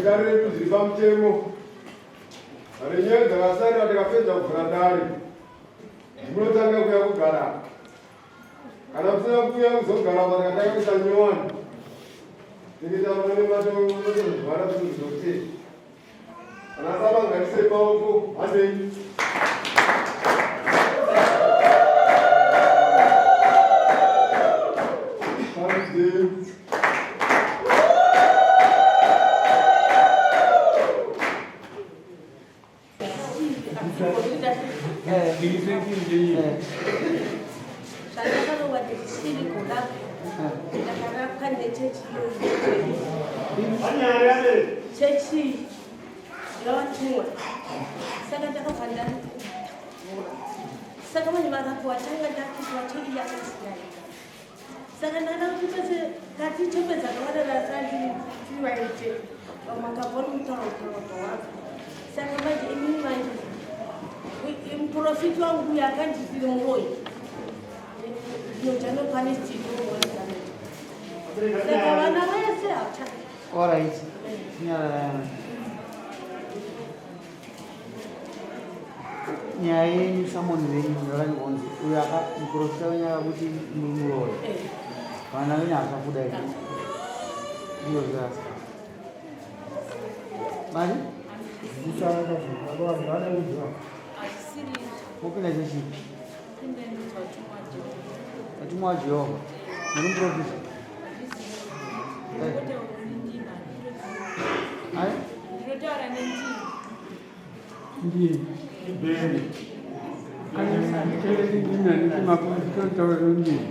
dare redu zviri pamutemo. Renyaya dzakasarira tikapedza kuvhura dare, munotanga kuya kugara. Kana musina kuuya kuzogara apa tikatanga kuisa nyowani, tinge taona nematozvara zvinhu zvokuti kana baba ngatisei maoko handei. Handei. Zvandakarohwa ndichisiri kurapwa ndakarapwa nechechi iyoyi chechi yavatumwa saka ndakabva ndavhura saka vanhu varapwa tanga ndakuti vachechi yakasiyana saka ndada kuti tose tatichembe dzakawanda rasandiri vaite vamwe vakabva mutauro kutaura saka manje imini manje muprofiti wangu uyo akanditiri muroyi saka vana vese hacha Alright. Nyarara. Nyaya yenyu samoni venyu yakangonzi uyo aka muprofita wenyu akakuti muri muroyi. Eh. Vana venyu havachabuda here? Ndiyo zvasi. Mari? Mopinda chechi? Vatumwa vaJehovha. Muri muprofita? Ai? Ndinotaura nendimi. Ndimi. Bene. Ndinotaura nendimi.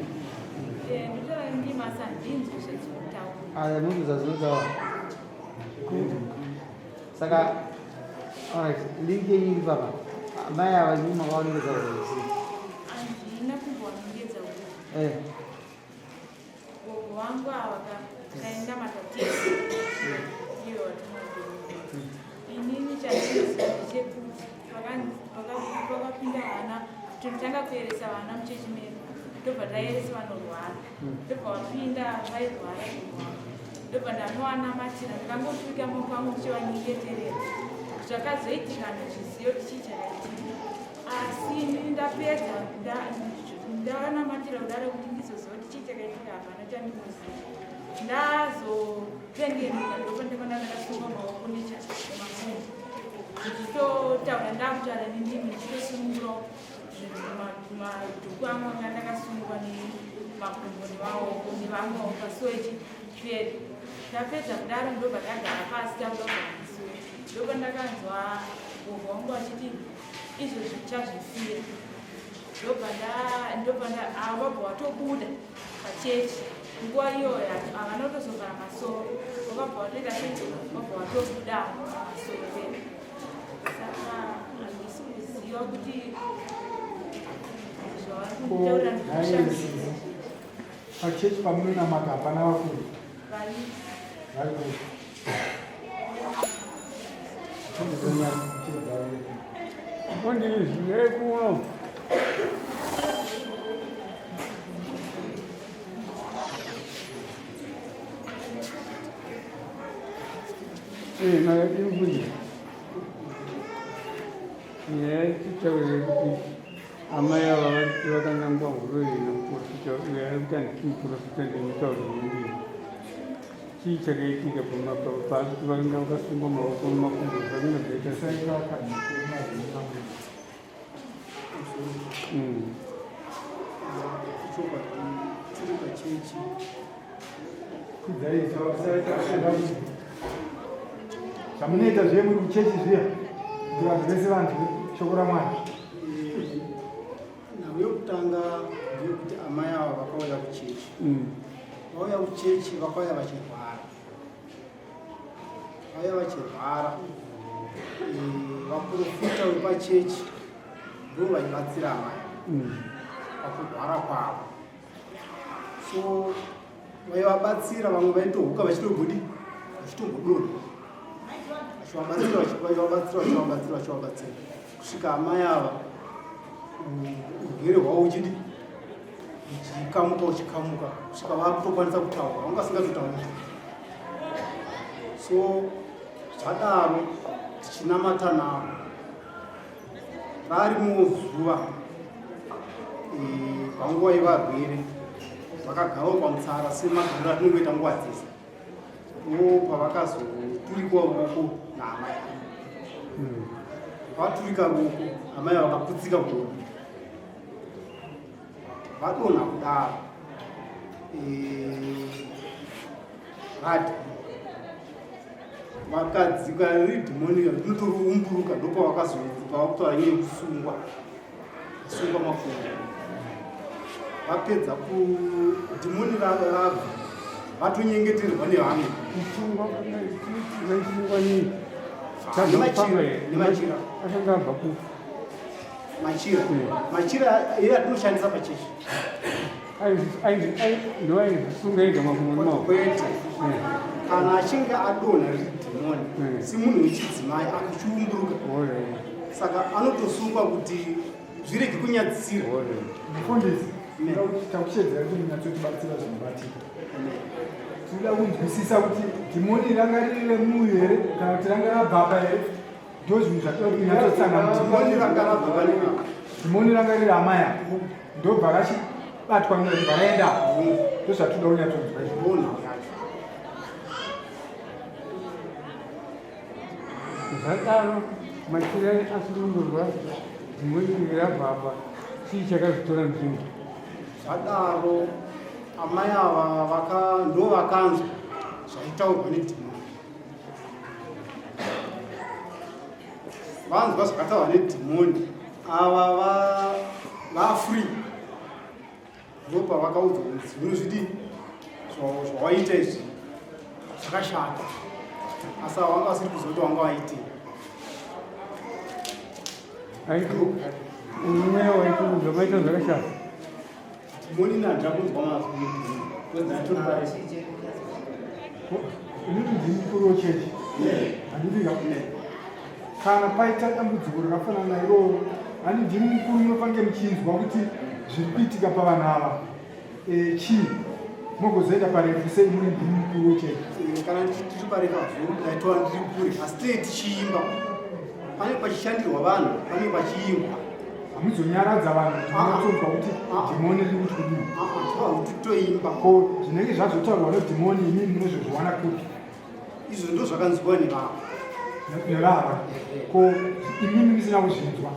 Eh, ndinotaura nendimi asi handinzwi zvadzinotaura. Aya munhu zvadzinotaura. Saka alright, link yenyu iri papa. Mai ava chii makavanongedza kuti? Handina kumbovanongedza kuti. Eh. Gogo vangu ava ka taenda matatesi iyo vatinodoro. Inini chandinoziva ndechekuti pakapinda vana tinotanga kuyeresa vana muchechi medu tobva tayeresa vanorwara ndobva vapinda vairwara gogo vangu ndobva ndanoanamatira ndakangosvika maoko angu ndichivanyengeterera zvakazoitika handizvizive kuti chii chakaitika asi inini ndapedza ndakanamatira kudaro kuti ndizoziva kuti chii chakaitika hapana chandinoziva ndazopengenuka ndopandikona ndakasunga maoko nechamakumbo ndichitotaura ndakutaura nendimi ndichitosunungurawo madhuku angu anga ndakasungwa nemakumbo nemaoko nevamwewo pasuo echiperi ndapedza kudaro ndobva ndagara pasi takuda kugara pasuo ndopandakanzwa gogo wangu vachiti izvozvi ndichazvisiya ndobva ndobva avo vabva vatobuda pachechi nguva iyoyo havana kutozovhara masoro vakabva vatoita sei vabva vatobuda masoro pedu saka handisi kuziva kuti zvavari kunditaurira ndikushandisa pachechi pamunonamata hapana vakuru vari vari Kundizve kuno. Eh, nayo iri Nyaya yechitaure kuti amai ava vakanangwa huroyi nemuprofita uyo ari kuti handiti muprofita ndinotaura nendimi. Chii chakaitika paari vakanga vakasungwa maoko nemakumbo zvakanga zvaita sei? Tiri pachechi zvamunoita zviye muri kuchechi zviya kuti vanhu vese vanzwe shoko ramwari Nhau yokutanga ndeyekuti amai ava vakauya kuchechi. Vauya kuchechi vakauya vachirwara. Vauya vachirwara. Eh, vaprofita vepachechi ndo vaibatsira amai pakurwara kwavo. So vaivabatsira vamwe vaitohuka vachitombodi vachitombodonha. Vachivabatsira vachivabatsira vachivabatsira vachivabatsira kusvika amai ava urwere hwavo uchidi uchikamuka uchikamuka kusvika vakutokwanisa kutaura vanga vasingatotauri so Zvadaro tichinamata navo varimo zuva eh, panguva yevarwere vakagarawo pamutsara semagariro atinongoita nguva dzese o pavakazoturikwa ruoko naamai hmm. vaturika ruoko amai vakaputsika godo vadonha kudaro eh, vati vakadzika riri dhimoni rinotoriumburuka ndopavakazopavakutaura nyaya yekusungwa sungwa makumbo vapedza kudhimoni rabva vatonyengeterwa nevamwe kusungwa vaisungwa nei nemachira akanga abva kufa machira machira iye atinoshandisa pachechi ndoaizvisunga ega makumbo nemaoko kwete kana achinge adonha riri dhimoni semunhu wechidzimai akachiumburuka saka anotosungwa kuti zvirege kunyadzisira mufundisi takushedzera kuti munyatsotibatsira zvinobatika tinoda kunzwisisa kuti dhimoni ranga riri remuyu here kana kuti ranga rabvapa here ndozvinhu zvatoda kuti munyatsotsanangura ranga rabva pane apa dhimoni ranga riri amai apa ndobva rachibatwa ndobva raenda apa ndozvatoda kunyatsonzwa izvo ndonhau yacho Zvadaro machira asunungurwa dhimoni iri rabva apa chii chakazvitora nzvimbo? Zvadaro amai ava vaka ndo vakanzwa zvaitaurwa nedhimoni vanzwa zvakataurwa nedhimoni ava vafree ndopavakaudzwa kunzi unozvidii zvawaita izvi zvakashata asi awanga asiri kuziva kuti wanga waitei mweya waikuudza maita zvakashata dhimoni nandira kunzwa mazwi inoti ndini mukuru wechechi handiti kana paita dambudziko rakafanana nairoro hani ndimi mukuru munofange muchinzwa kuti zviri kuitika pavanhu ava e, chii mogozoenda parefu sei muri ndimi mukuru wechechi e, kana tiri parefu hazuru ndaitova ndiri kure asi tee tichiimba pane pachishandirwa vanhu pane pachiimbwa hamuzonyaradza vanhu kuti munotsonzwa kuti dhimoni riri kuti kudii kuti toimba ko zvinenge zvazotaurwa nedhimoni imimi munozozviwana kupi izvo ndo zvakanzwiwa nevava nevava ko imimi musina kuzvinzwa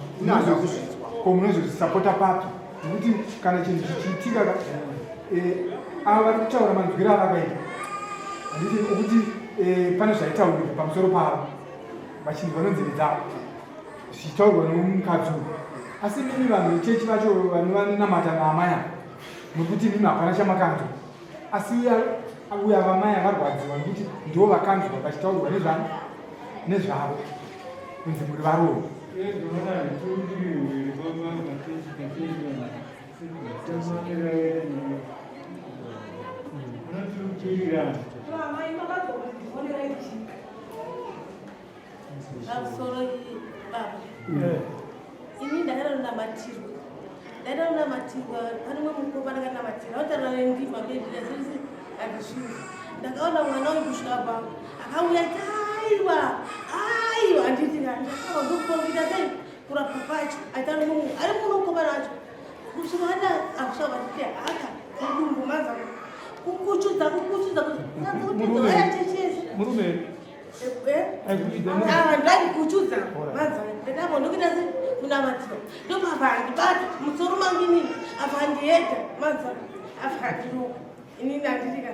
ko munozozvisapota papi nekuti kana chinhu chichiitika eh, ava vari kutaura manzwiro avakaita handiti okuti eh, pane zvaitaurwa pamusoro pavo vachinzwa nenzeve dzavo zvichitaurwa nomukadzi uyu asi mimi vanhu vechechi vacho vanovanamata naamai ava nekuti mimi hapana chamakanzwa asi uya vamai avarwadziwa nekuti ndivo vakanzwa vachitaurwa nezvani nezvavo kunzi muri varoyi Pamusoro baba. Ini ndakanamatirwa. Ndakanamatirwa pane mumwe mukoma ndakanamatira. Vataura nendima bendira zese handizvinzi. Ndakaona mwana uyu kusvika pa akauya aiwa aiwa handiti ndakawa ndokuita sei kurapwa kwacho aitana mumwe ari muno mukomana wacho kusvika anda akusvika vatiti haka mudumbu manza kukuchudza kukuchudza kuti murume Ndandikuchudza manza ndadavo ndokuita se kunamatira ndopabva handibata musoro mangu inini apa handiyeda manza apa handiroka inini handitika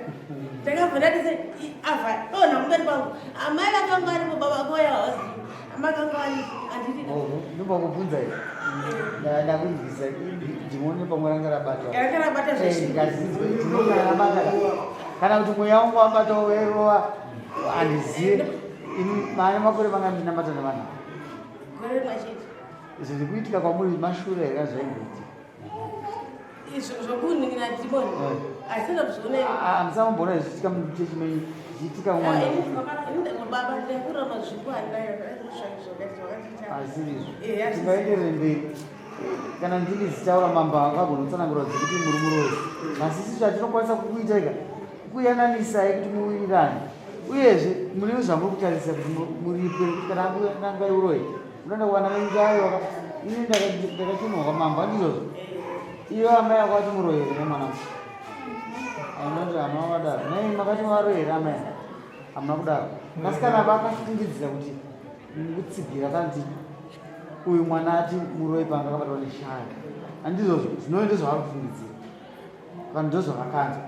ndakabva ndati se apa dona kumberi kwangu amai vakanga varipo baba koya havazivi amai vakanga varipo handitika ndobva kubvunza here ndakunzwisa dhimoni pamwe ranga rabatwa ranga rabata zveshe ndikazinzwa dhimoni rabata kana kuti mweya wangu wabata werova handizive ini maane makore vanga ndinamata nevanhu gore rimwe chete izvo zvikuitika kwamuri mashure here zvaimboitika izvo zvokuningira dhimoni asina kuzviona hamusamboona zvichiitika muchechi menyu zvichiitika mwana baba ndakurama zvipo handinayo asi izvo tingaenderere mberi kana ndimi dzichitaura mambo angagona kutsanangura dzekuti muri muroyi asi isu zvatinokwanisa kukuita ika kuyananisai kuti muwirirane. Uyezve mune zvamuri kutarisa kuti muripwe nekuti kana nanga uroyi unoenda kuwana venyu ayo ini ndakachenurwa kwamambo handizvozvo iyo amai ako ati muroyi here nemwana anoti hamuna vadaro nei makati varoyi here amai hamuna kudaro asi kana vakafungidzira kuti mukutsigira kanti uyu mwana ati muroyi panga akabatwa neshaya handizvozvo zvinove ndozvavari kufungidzira vanhu ndozvavakanzwa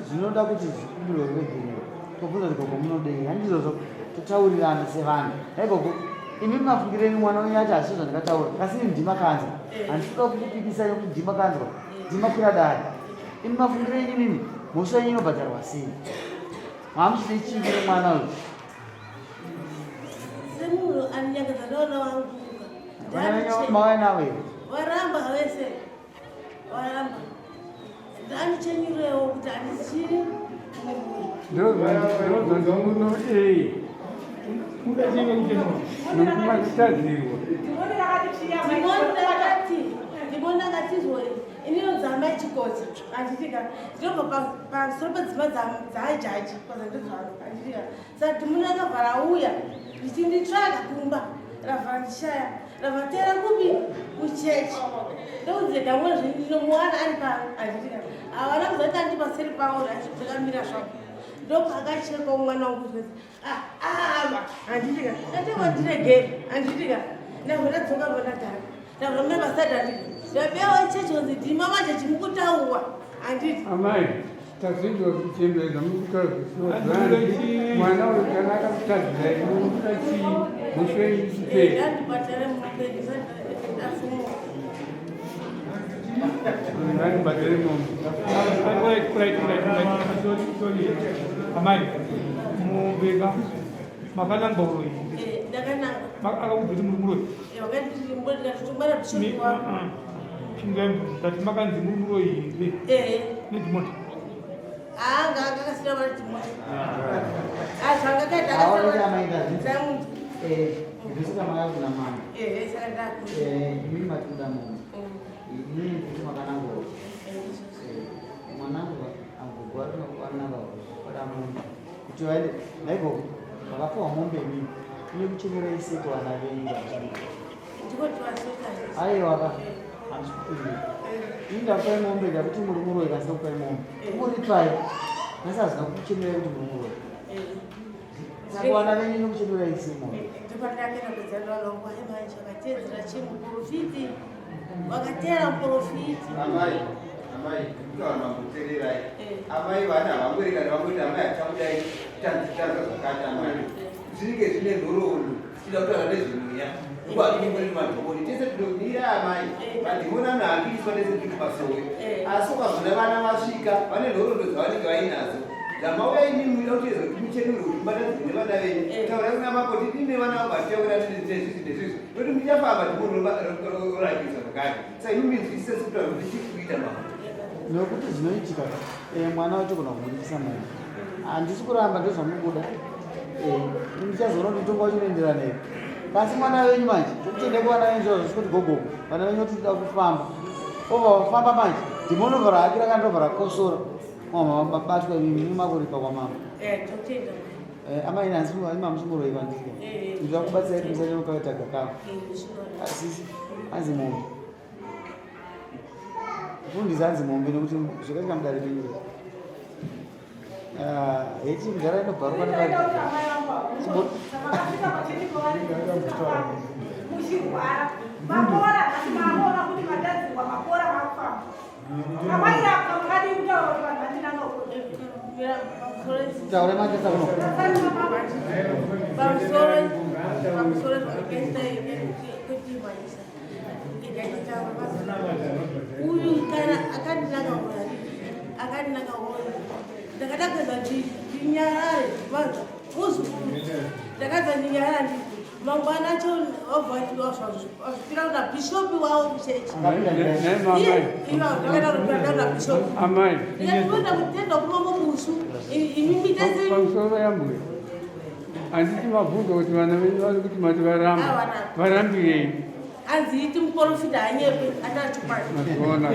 Zvinoda kuti zvikumbirwe ruregerero tobvunza kuti gogo munodei handizvozvo totaurirana sevanhu hai gogo imi mafungiro enyu mwana wenyu ati hazvizvo zvandakataura kasi ini ndimakanzwa handisi kuda kukupikisai nekuti ndimakanzwa ndimakwira dare imi mafungiro enyu imimi mhosva yenyu inobhadharwa sei mamuchide chii kune mwana uyu semunhu anonyangadza nevana vangu vana venyu mauya navo here varamba vese Waramba. Ndandichenyurewo kuti handichiri ndozvandimunoei nokumatadzirwa ndimoni ndakatizwa inini dzamai chikodzi handitika ndinobva pamusoro pedzimba dzajaji kwazandizvaro handitika saka dhimoni rakabva rauya ndichinditsvaga kumba rabva ndishaya Ravatera kupi kuchechi ndokunzi ndamona ndinomuwana ari pano handitika havana kuzoti andi paseri pavo ndakamira zvangu ndopakachekwa mwana wangu zvese ava handitika ndatekwa ndiregere handitika ndabva ndadzoka bva ndatanga ndabva mai vasati handiti ndabewa chechi kunzi ndima manje chimukutauwa handiti amai Tazvinzwa kuchembedza mukutaura zvisina mwana uyu kana akakutadzirai munomuda chii mhosva yenyu isipei ngandibhadhare mombe amai mombe ka makananga uroyi akakuudza kuti muri muroyi ndati makanzi muri muroyi here nedhimoni mwanangu angogwa kuti vaende naikoko vakapiwa mombe imini ine kuchenerai seko vana venyu aiwa ka handisi kupindura ini ndakupai mombe ndakuti muri muroyi kasi ndakupai mombe kungoripai asi hazvina kukuchenerai kuti muri muroyi saka vana venyu inokuchenerai sei mombe Vakateera muprofiti. Amai, amai, kutaura mambo teererai. Amai vana havangori kana vangoti amai hatichakudai tanzi tanzwa zvakati amai. Zvinenge zvine nhoroondo tichida kutaura nezvemweya. Nguva inenge iri madhimoni tese tinomira amai. Madhimoni anohambiriswa tese tiri kumasowe. Asi ukazoona vana vasvika vane nhoroondo dzavanenge vainadzo. Zvamauya imi muida kuteedza kuti muchenurwe kuti mubatanidzwe nevana venyu. Taurai kuna mambo kuti ine vana vangu hatichaura nezvizvi nezvizvi. Nekuti muchafamba dhimoni rorakidza zvakare. Saka imi minzwisise sekutaura kuti chii kuita mambo. Nekuti zvinoitika mwana wacho kona kumuripisa mombe. Handisi kuramba ndozvamubuda. Ndichazoona kuti mutongo wacho unoenderana here. Kasi mwana wenyu manje, tokutenda kuvana venyu zvazvo zvikuti gogogo. Vana venyu voti kufamba. Obva vafamba manje, dhimoni robva rahakira kana robva rakosora. Mama mabatwa imi makuripa kwamama. Totenda. Amai nanzi mamuchimuroi vandika. Ndinoda kubatsirai kuti musanyanya kukaita gakava. Asisi anzi mombe. Mufundisi anzi mombe nekuti zvakaitika mudare menyu. Heti mudhara inobvaruka nebari. Muchirwara mapora asi maona kuti matadzirwa mapora makufamba Mamairapwa makadii kutaura kuti vanhu vandinanga uko? Taura matesa kuno. Pamusoro pamusoro zvakaita kutimhanisa ikaitaura uyu kana akandinanga hora akandinanga hora ndakada kuedza ndinyarare vanhu muzukuru ndakadza ndinyarare Mangwana acho wazvipira kuna bhishopi wavo kuchechi. Amai. Ndinoda kutenda kumambo Bushu. Imi mitese. Pamusoro yambuya. Handiti mabvunza kuti vana venyu vari kuti mati varamba. Varambirei? Hanzi iti muporofita hanyepe atari chokwadi. Mazviona.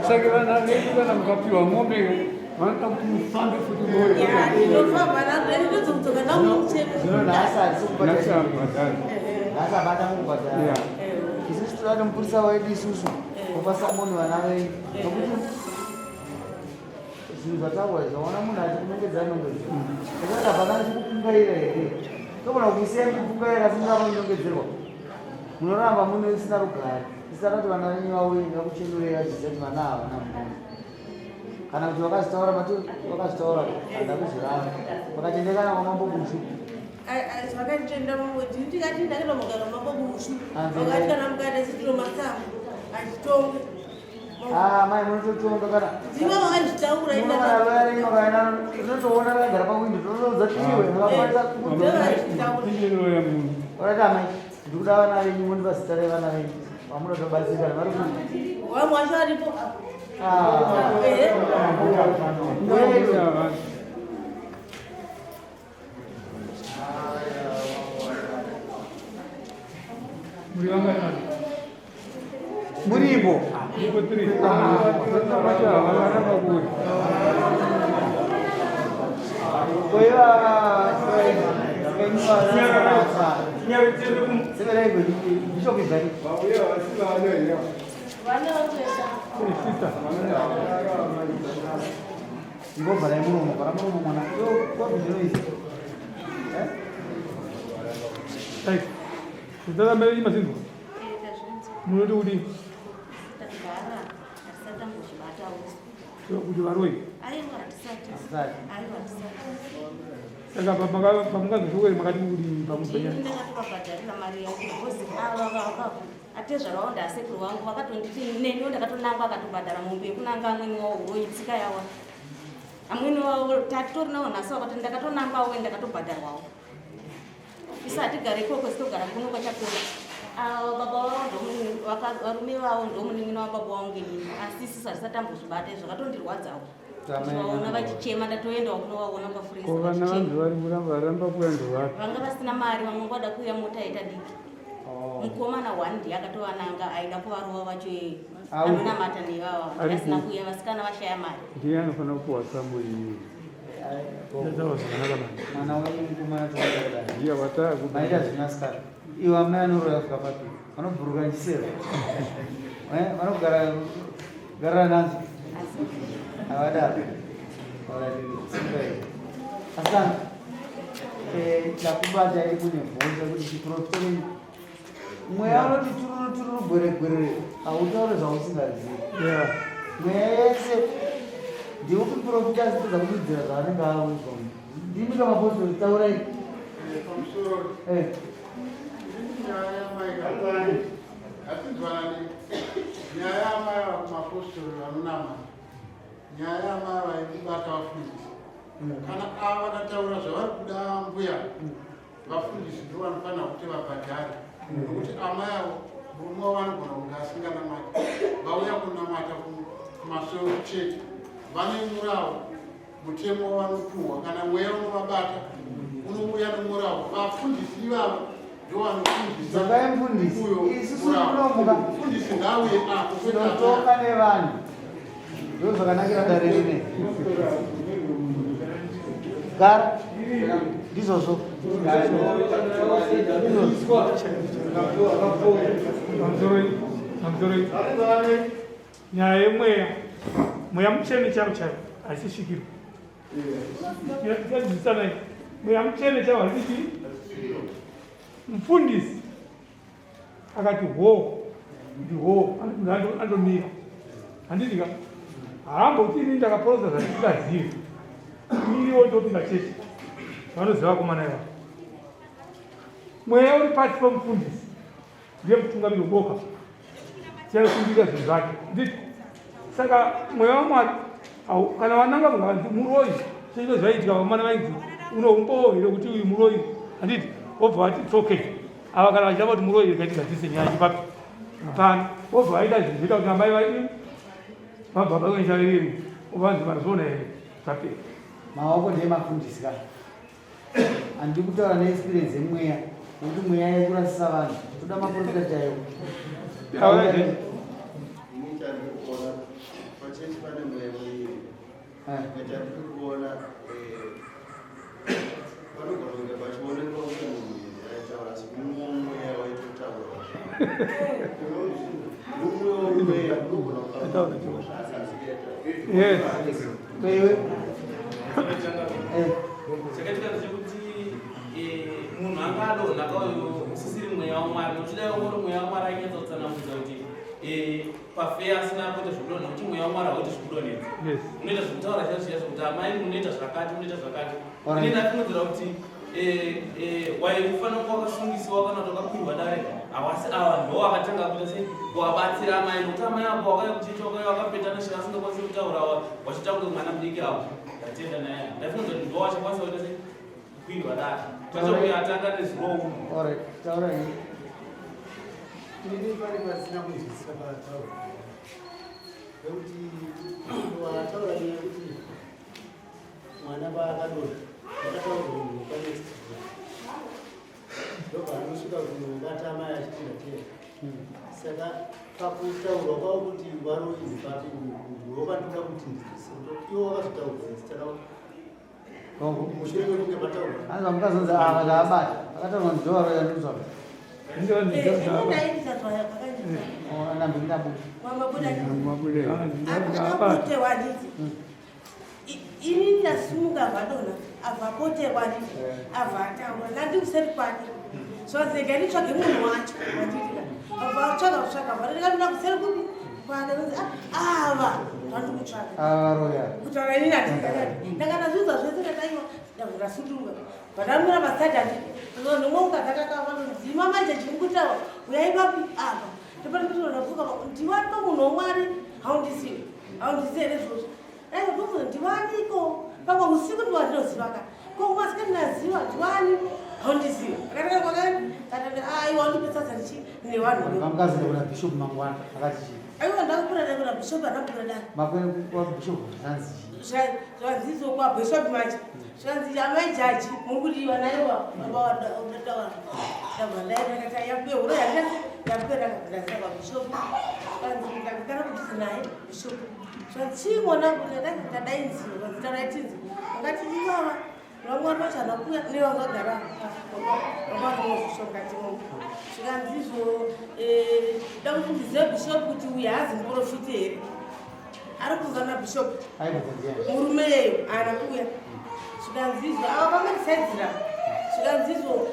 Saka vana venyu kana mukapiwa mombe. Vanoda kuti mufambe futi. Ndinofamba ndinozodzoka Zvino nhasi hatisi kubhadhara. Nhasi Nhasi hapana kubhadhara. Isusu toda kuti mupurisa wedu isusu opa samoni vana venyu nokuti zvinhu zvataurwa izvi waona munhu achikunongedza nongedzo ekuti hapana chikupungaira here togona kusiya muchipungaira asi muramba munyongedzerwa munoramba mune usina rugare isana kuti vana venyu vauye vakuchenurei vachiziva kuti vana havana mhosva kana kuti vakazvitaura mati vakazvitaura handa kuzviramba vakatendekana kwamambo Bushu. Zvakatenda mambo, ndikati ndakaenda mugara mambo Bushu, vakati kana mukaita chitiro masango achitonge. Ah, mai munototonga kana ndivo vakazvitaura. Unotoona vakagara pawindo, totoudza tiwe mukakwanisa kuurati amai ndikuda vana venyu mondipa zita revana venyu vamunoda tobatsirana vari ku Vamwe vacho varipo. Ah. Wedu. Muri vangani? Muripo. Ndipo 3. Vakaramba kuuya. Koiva bishop izari. Vauya vasi vana here? Vana vakuesa. Sister. Ngobvara muromo, vhara muromo mwana. Kwabvinoisa. Right. Zita ramai mazinzwa. Munoti kuti Tagara hatisati tambozvibatawo. Kuti varoyi. Aiwa, hatisati. Hatisati. Aiwa, hatisati. Saka pamukazoshokwere makati kuti pamubhenya. Ndini ndakatovabhadharira mari yangu because ava vava atezvara wavo ndaasekuru vangu vakatonditi neniwo ndakatonangwa akatobhadhara mombe yekunanga amweni wavo uroyi tsika yawa amweni wavo tatitori nawo nhasi vakati ndakatonangwawo ndakatobhadharwawo. Isu hatigare ikoko, sitogara kuno kwachakura. Ava baba vavo varume vavo ndomunin'ina wababa vangu inini, asi isusu hatisati tambozvibata. Izvo zvakatondirwadzawo vaona vachichema, ndatoendawo kunovaona. Ko vana vanhu vari kuramba varamba kuuya ndovapi? Vanga vasina mari, vamwe vada kuuya mota yaita diki. Mukomana one ndiye akatovananga aida kuvarova vacho Au. anonamata nevava Ari vasina kuuya, vasikana vashaya mari. Ndiye anofanira kupuwa samoni. Ndataura zvakanaka mani. Mwana wenyu mukomana toda. Ndiye wataa. Maita zvinasikana. Iwo amai anoroya kusvika papi? Vanobhuruka chisero. Vanogara garira nadzo. Havadaro. Alright, asikana. Chakubata iri kune mhosva kuti chiprofita mweya unoti tururu tururu gwere gwere hautaure zvausingazivi. Mweya yese ndeupi profita asipedza kududzira zvaanenge audzwa? Ndimi kamapostori, taurai. Pamusoro. Nyaya yamai hatinzwanani, nyaya yamai vakumapostori vanonamata, nyaya yamai vaikubata vafundisi, kana ava vakataura zvavari kuda mbuya vafundisi ndo vanofanira kuti vabhadhare, nokuti amai avo murume wavo anogona kunge asinganamati, vauya kunamata kumasoro chete. Vane murawo, mutemo wavanopuhwa. Kana mweya unovabata unouya nomurawo, vafundisi ivavo ndo vanofundisa. Dzokai mufundisi. Uyo Isusu murawo. munomuka. Mufundisi ngauye apo kwete amai. Tinotoka nevanhu, ndo zvakanakira dare rine. Gara, ndizvozvo. Pamusoroi, pamusoroi. Nyaya yemweya, mweya mutsvene chaiwo chaiwo haisisvikirwa. Tichadzidzisanai. Mweya mutsvene chaiwo haisi chii? Mufundisi akati ho ndiho andomira, handiti ka? Haamboti ini ndakaporosa zvandisingazivi, iriwo ndopinda chechi. Vanoziva vakomana ivavo, mweya uri pasi pemufundisi ndiye mutungamiri weboka, tichakumbira zvinhu zvake, nditi saka mweya waMwari kana vananga munhu akanzi muroyi, chino zvaiitika vakomana vainzi unoumbowo here kuti uyu muroyi, handiti? Wobva vati its okay. Ava kana vachiramba kuti muroyi, rega tigadzise nyaya chipapi pano, wobva vaita zvinhu zvoita kuti amai vai vabva vakuencha veviri, wovanzi mazviona here, zvapera. Maoko ndemafundisi ka, handidi kutaura neexperience yemweya, nokuti mweya yekurasisa vanhu, toda maprofita chaiwo. Taura zvenyu. Ini chandiri kuona pachechi pane mweya muiri. Chandiri kuona panogona kunge pachionekwa kunge munhu aitaura asi mumwe mweya waitotaura mumwe mweya unogona kutaura Yes. Iwe. Chakaitika ndechekuti munhu anga adonha kauyo usisiri mweya wamwari nokuti dai ungori mweya wamwari ainyatsa kutsanangudza kuti pafeya asina kuita zvekudonha kuti mweya wamwari hauiti zvekudonhedza unoita zvekutaura chaizvo chaizvo kuti amai munoita zvakati munoita zvakati ini ndafungidzira kuti waifanira kunge wakasungisiwa kana kuti wakakwirwa dare hawasi ava ndo wakatanga kuita sei kuvabatsira amai nokuti amai avo wakauya kuchechi wakauya wakapeta neshe vasingakwanisi kutaura wachiita kunge mwana mudiki avo ndatenda naye ndafungidzira kuti ndo wachakwanisa kuita sei kukwirwa dare kwete uyo atanga nezuro uno Alright, taura henyu. Ini pane pasina kunzwisisa pataura nekuti wataura nyaya yekuti mwana paakadonha akataurwa munhu panext door ndobva anosvika kunobata amai achiti ndatera saka pakutaurwa kwavo kuti varoyi papi ndopandinoda kuti ndinzwisise kuti iwo wakazotaurwa zita ravo mushure mekunge mataurwa Hanzi vamukazonzi ava ndaabata. Akataurwa ndizvo ndizvo. Nambi ndabuda. Akapotewa nditi ini ndasimuka vadona avapotewa nditi avataura ndandikuseri kwake zvazega nditsvage munhu wacho watiitika avatsvaga kutsvaga varekamira kuseri kupi kwake nonzi ava zvandikutsvaga Ava varoya. kutaura inini handikakati ndakatazviudza zvese ndakaiwa ndasuduruka vandamira masaidi anditi nomwe mukazakakavanodzima manje chirikutaura uyai papi apa ndopandinotonafuka ndiwaniko munhu wamwari haundisiwe haundisiwe here izvozvo dai ndobvunza ndiwaniko pamwe usiku ndiwandinozivaka ko masikati ndaziva ndiwani haundisiwe akatanga kwakani katati aiwa undipesasa ndichi nevanhu Vamukazonzi kuna bishop mangwana akati chii? aiwa ndakupura dai kuna bishop andakupura dai Makwene kwa bishop zvanzi chii? zvanzizo kwabishop manje zvanzi amai jaji muri kudiwa naiwa baba wadataura ndabva ndaendakati yapehuro yandasi yapera ndakabvira kwabishop zvanzi ndakakana kudhize naye bishop zvanzi chii mwana ndadainziwa zvanzi taraitinzi angati ivava vamwari vacho hana kuuya nevangagara vavamozvishongati zvikanzizvo da kuti ndizive bishop kuti uyu haazi muprofiti here ari kubva nabishop Aibvunza ndiani? murume yeyo haana kuuya zvikanzizvo ava vamandisaidzira zvikanzizvo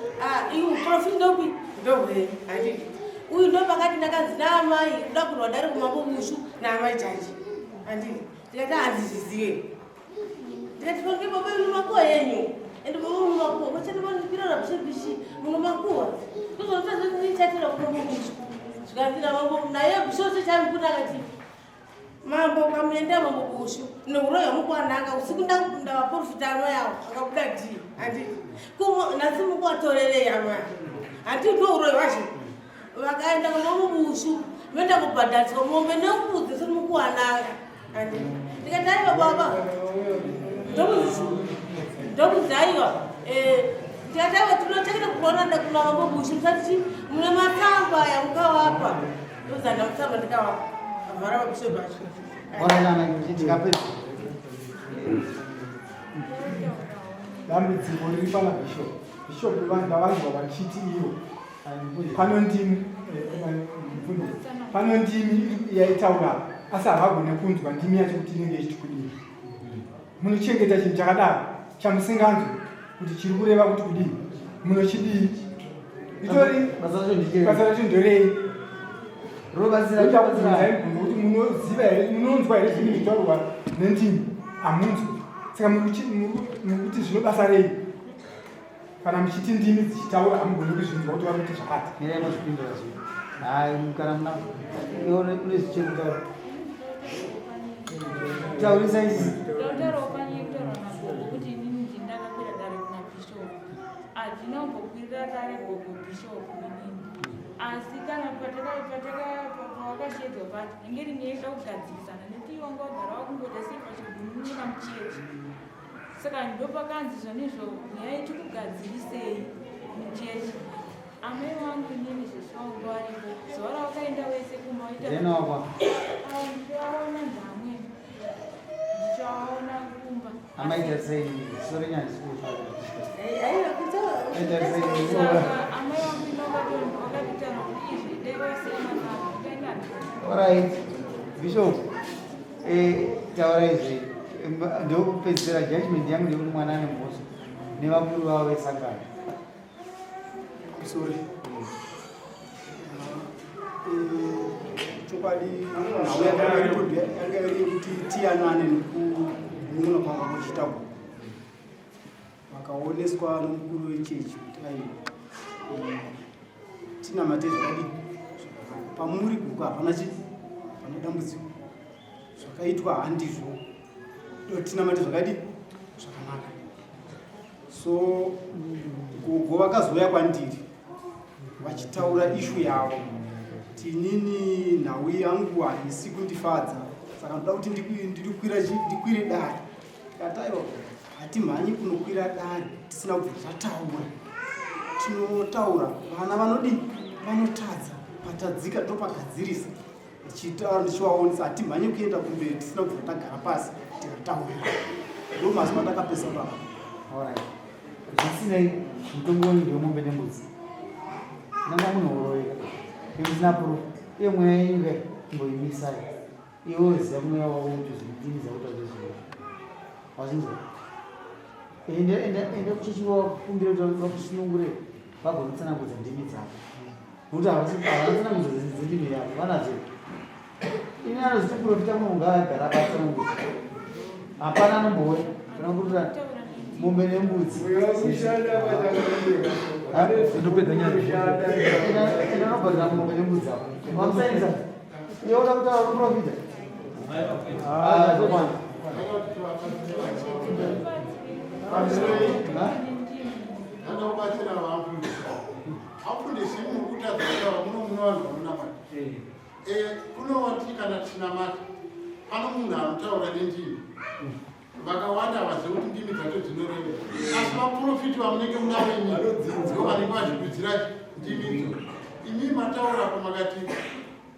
iyu muprofiti ndopi ndohwei handiti uyu ndo pakati ndakanzi naamai kuda kurwa dare kumambo mushu naamai jaji handiti ndikati handizvizive ndikati pange baba inu makuwa yenyu ende baba muno makuwa kwachandipirora bishopishi muno makuwa ndozvanotanichatira kumambo mushu zvikanzi namambo naye bishopi chamukuti akati mambo kamuenda mambo bushu neuroyi hamukwananga usiku ndavaprofita amai avo akabuda dhii handiti kumo nhasi mukuvatorerei amai handiti ndo uroyi hwacho vakaenda kumambo bushu voenda kubhadhariswa mombe nembudzi siri mukuwananga handiti ndikati aiwa baba ndokunzi aiwa ndikati aiwa tinocheketa kuona kuna mambo bushu musati chi mune matsamba aya mukawapa ndozanda mutsamba ndikawapa avhara mabishopu acho Alright, amai, tikapedza. Dambudziko riri pana bishop. Bishop ndavanzwa vachiti ivo pano ndimi mufundisi pano ndimi yaitaura asi havagone kunzwa ndimi yacho kuti inenge ichiti kudii. Munochengeta chinhu chakadaro chamusinganzwi kuti chiri kureva kuti kudii munochidii itori basa racho nderei Robatsira kubvunzai mubvunzo kuti munoziva here munonzwa here zvinhu zvitaurwa nendimi hamunzwi saka mukuti zvino basa rei kana muchiti ndimi dzichitaura hamugoni kuzvinzwa kuti vari kuti zvakati Mirai mozvipindura zvinhu. Hayi, kana muna iwe une zvichekutaura. Taurisa isi. Ndakutaurawo panyaya yekutaura nagogo kuti inini ndini ndakakwira dare kuna bishop. Handina kumbokwirira dare gogo bishop inini. Asi kana pawakashedzwa pacho inge iri nyaya yekuda kugadzirisana nekuti iwe wanga wagara wakungoita sei pachigunun'una muchechi. Saka ndopakanzi zvonizvo nyaya tikugadzirisei muchechi. Amai vangu inini zveshuwa wanga varipo zuva ravakaenda wese kumba waita Ndinowa. Ndichaona ndamwe. Ndichaona Amaita sei sore nyanzi kufara. Aita sei. Amai vangu vakatitaura kuti izvi dai vasiyana nazvo dai nazvo. Alright. Bishop. Eh taura izvi. Ndokupedzisira judgment yangu ndekuti mwana ane mhosva nevakuru vavo vesangano. Sorry. Chokwadi nhau yakanga iripo yanga iri yekuti tiyanane nekumun'una kwanga kuchiita gogo vakaoneswa nomukuru wechechi kuti aiwa eh, tinamate zvakadii pamuri gogo hapana chi hapana dambudziko zvakaitwa handizvo tinamate zvakadii zvakanaka so gogo vakazouya kwandiri vachitaura ishu yavo tinini nhau yangu haisi kundifadza saka ndoda kuti ndikwire dare tikati aiwa hatimhanyi kunokwira dare tisina kubva tataura tinotaura vana vanodii vanotadza patadzika topagadzirisa ndichitaura ndichivaonesa hatimhanye kuenda kumberi tisina kubva tagara pasi tikataura ndo mazuva ndakapesa baba. Alright. Zvisinei mutongo wenyu ndewemombe nembudzi. Nanga munhu uroyeka. Imusina proof. Iye mweya yenyu kai imboimisai. Iwe ziva mweya wako kuti zvindimi dzakutaura zviro. Wazvinzwa? Ende ende ende kuchechi wakumbira kuti vakusunungure vagonotsanangudza ndimi dzako. Nokuti havana tsanangudzo dzendimi yavo vanadzo. Ini anoziti profita munhu ngaagara akatsanangudza. Hapana anombouya kana kuruta mombe nembudzi. Ndopedza nyaya. Enda unobhadhara mombe nembudzi apo. Wamusainisa. Iwe uda kutaura profita. Ah, zokwana. Ndakakubatsira vamfundisi. Vamfundisi muri kutadza kutaura muno muno vanhu vanonamata. Eh, kuno wati kana tichinamata pano munhu anotaura nendimi. Vakawanda havazivi kuti ndimi dzacho dzinoreva. Asi vaprofiti vamunenge munavo imi ndivo vanenge vazvidudzira ndimidzo. Imi mataura apo makati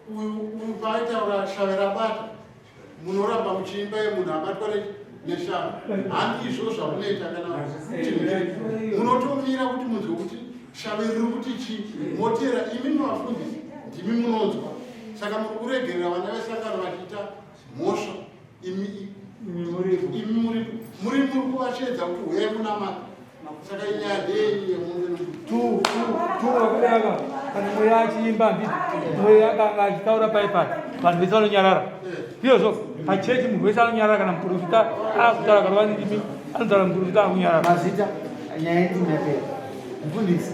uyu uyu paaitaura shave rabata munoramba muchiimba yemunhu abatwa neshave handizvo zvamunoita kana munotomira kuti munzwe kuti shave riri kuti chii motera imi mavafundisi ndimi munonzwa saka muri kuregerera vana vesangano vachiita mhosva imi imi muri muri kuvashedza kuti huyai munamata saka inyaya ndeyenyu yemunhu tu tu wakadaka kana mweya achiimba handiti mweya akanga achitaura pai pai vanhu vese vanonyarara ndizvozvo pachechi munhu wese anonyarara kana muprofita akutaura kana vanindimi anotaura muprofita akunyarara mazita nyaya yendimi yapera mufundisi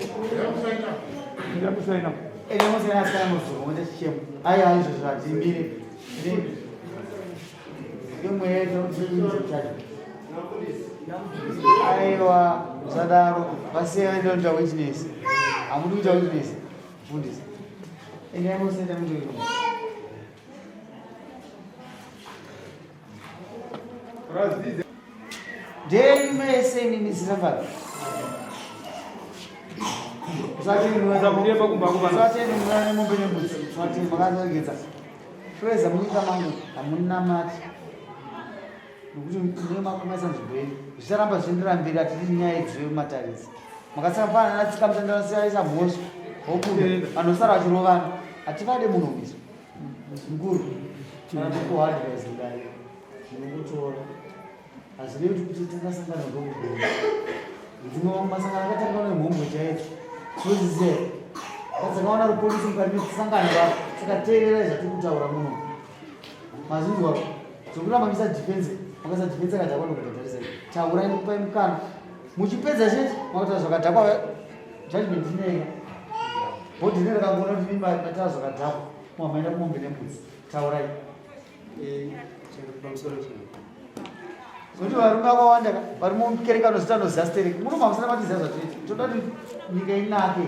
ndakusaina ende musaina asikana muzuva moita chichemo aiwa izvozvo hatimire Aiwa, musadaro. Vasiya vaenda kuita witness. Hamudi kuita witness. Mfundisi. Endai mosenda muite witness. Ndei mese imimi sisafari. Usati mombe nembudzi. Usati makaregedza. Kweza munyika mangu hamunamati nokuti mune makumesa nzvimbo yenyu zvicharamba zvichienderera mberi hatidi nyaya idziyo mataridzi makasafanana natsika mutandasiyaisa mhosva wobuda vanhu vosara vachirovana hativade munhu umiso mukuru kana tokuadvise kudai ndinokutora Hazvirevi kuti kuti takasangana ndokugona. Dzimwe mamwe masangano akatanga nemhombwe chaidzo. Tinozviziva here? Dzakaona rupolisi mukati mesangano ravo. Saka teererai zvatiri kutaura muno. Mazvinzwa? Zvokuramba muchisa defense, makasa defense akadhakwa ndokubhadharisa. Taurai nekupai mukana. Muchipedza chete makataura zvakadhakwa judgment inenga. Bhodhi rinenge rakangoona kuti mataura zvakadhakwa. Mwamaenda kumombe nembudzi. Taurai. Zvoti varume vakawanda vari mukereke vanozita anoziva stereki muno mamusana matiziva zvatinoita toda kuti nyika inake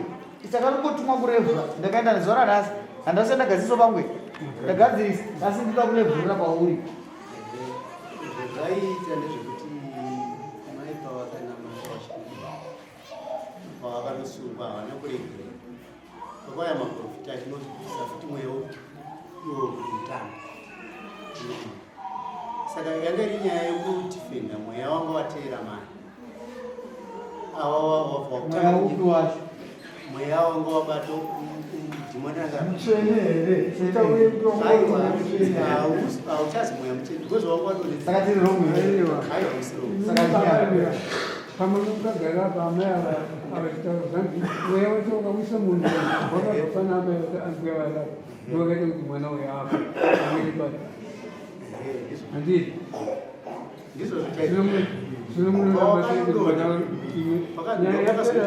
takatongotumwa kurevhura ndakaenda nezuva ranhasi handasati ndagadzirisa pangwe ndagadzirisa asi ndinoda kurevhurira kwauri Zvaiita ndezvekuti mai pavakanamata vachikuda pavakanosungwa havana kuregerera Kwakauya maprofita achinobvisa futi mweya iwo kuti utano. Saka yanga iri nyaya yekudefenda mweya wanga wateera mai ava Mweya upi wacho? Mweya wanga wabata dhimoni ranga. Mutsvene here? Utaure kuti wanga uri mweya mutsvene. Hauchazi mweya mutsvene because wanga watone. Saka tiri wrong here? Aiwa, usi wrong. Saka Saka pamwe mukagara apa amai ava avachitaura zvanzi mweya wacho wakawisa munhu wakabva pana amai ambuya varapa ndowakaita kuti mwana uyu afa amwene pati handiti? Ndizvo. Zvino munoramba sei kuti mwana imwe nyaya yapera?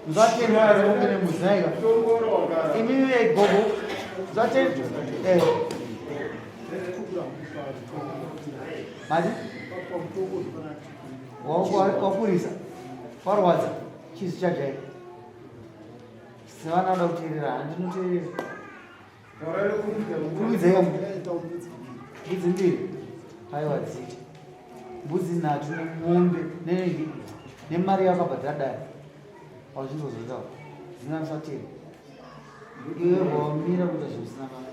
Zvatendwa ungene muzaika. Imimi gogo. Zvatendwa. Eh. Mati? Wakurisa. Warwadza. Chizi chajai. Sevana vanoda kuteerera, handinoteerera. Kurumidza mbudzi mbiri. Aiwa dziita. Mbudzi nhatu nemombe nemari yakabhadhara dare. Hazvizozoitawo. Zina musateri. Iwe wamira kuita zvisina basa.